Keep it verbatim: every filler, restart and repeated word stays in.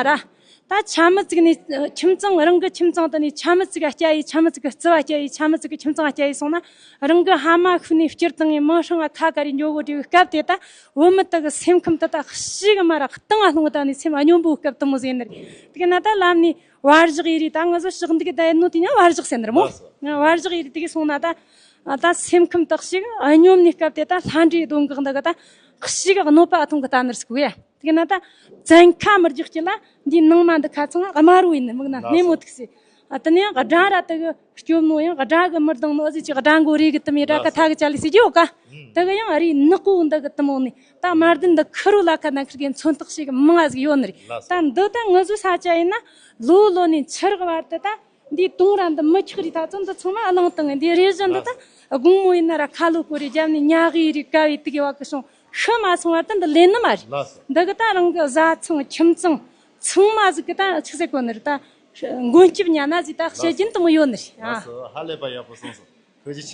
ར། ད་ཆ་མི་ཚིག་ནས་ཁྱིམ་ཚང་རང་གི་ཁྱིམ་ཚང་དེ་ནས་ཆ་མི་ཚིག་ག་སྐྱ་ཡི་ཆ་མི་ཚིག་གི་རྩི་བ་སྐྱ་ཡི་ཆ་མི་ཚིག་གི་ཁྱིམ་ཚང་སྐྱ་ཡི་སོང་ན། རང་གི་ཕ་མ་ཤི་ནས་བསྐྱུར་བཏང་ངས་མིང་སྲིང་ང་ཁ་ག་རེ་འགྱོ་གོ་དུས་སྐབས་དེ་ད་བུད་མེད་དག་གི་སེམས་ཁམས་དེ་ད་ཞིག་མ་ར་གཏིང་ང་ལྷུང་བཏང་ནས་སེམས་སྙོམས་པོའི་སྐབས་དེ་མོ་ཟིག་ཡིན་ནི་རེད། དེ་ག་ན་ད་ལམ་ནས་བར་བཞག་ཡི་རེད། ད་ང་ཚོ་ཞག་འདི་གི་ད་ཡིན་ནོ་དེ་ཉ་བར་བཞག་ཟེར་ནི་རེད་མོ། ལགས་སོ། ང་བར་བཞག་ཡི་རེད། དེ་གི་སོང་ན་ད་ད་སེམས་ཁམས་དག་ཞིག་སྙོམས་ནས་སྐབས་དེ་ད་ལྷ་འདྲེའི་གདོན་འགག་འདི་གི་ད་ཞིག་གནོད་པ་ཐོང་གི་ད་ནི་རེད་ཟེར་གོ་ཡ། དེ་ན་ད་བཙན་ཁ་མི་རྒྱག་རྒྱུ་ལ། འདིའི་ནང་མ་འདི་ཁ་ཚང་དམར་བོ་ཡིན་ནི་མིག་ན་སྣེ་མོ་ཐུག་སི། ཨ་དེ་ནས་ཡང་དགྲ་ར་དེ་གི་སྐྱོབ་ནོ་ཡང་དགྲ་གི་མི་ལྡང་ནོ་ཨ་ཟི་ཅིག་དགྲ་མགོ་རེ་གི་དུ་མི་དགྲ་ཀ་ཐ་གི་ཅ་ལི་སི་རྒྱུ་ཀ། དེ་གི་ཡང་ཨ་རིའི་ནག་པོ་འདི་གི་དུ་མོ་ནི་ད་དམར་ལྡན་འདི་ཁུ་རུ་ལ་ཁ་ན་ཁིར་གི་མཚོན་རྟགས་ཤིག་མང་ང་ཟིག་ཡོད་ནི་རེད། ད་འདི་ད་ང་ཚོ་ས་ཆ་ཡིན་ན་ལོ་ལོ་ནས་ཆུ་རག་བར་དུ་ད། འདིའི་དུང་ར་འདི་མི་ཁྱག་རི་ཐ་ཚོ་འདི་ཚང་མ་གླང་བཏང་ངས། འདི་རེ་བཞིན་འདི་ད་དགོང་མོ་ཡིན་ན་ར་ཁ་ལོ་ཀོ་རེ་རྒྱབ་ནས་ཉ་གི་རི་ཀ་བའི་དུག་གི་བ་གི་སོང་ཤི་མ་སོང་བར་དུ་འདི་ལེན་ནི་མ་རེད། ལགས་སོ། འདི་གི་ད་རང་གི་བཟའ་ཚང་ཁྱིམ་ཚང་ཚང་མ་ཟིག་གི་ད་ཆི་ཟེར་གོ་ནི་རེད། ད་མགོན་སྐྱབས་ཉ་ན་ཟིག་ད་བཤད་རྒྱུན་དུ་མོ་ཡོད་ནི་རེད། ཨ། ལགས་སོ། ཧ་ལས་པ་ཡག་པོ་གསུངས་སོང་། ཐུགས་རྗེ་ཆེ།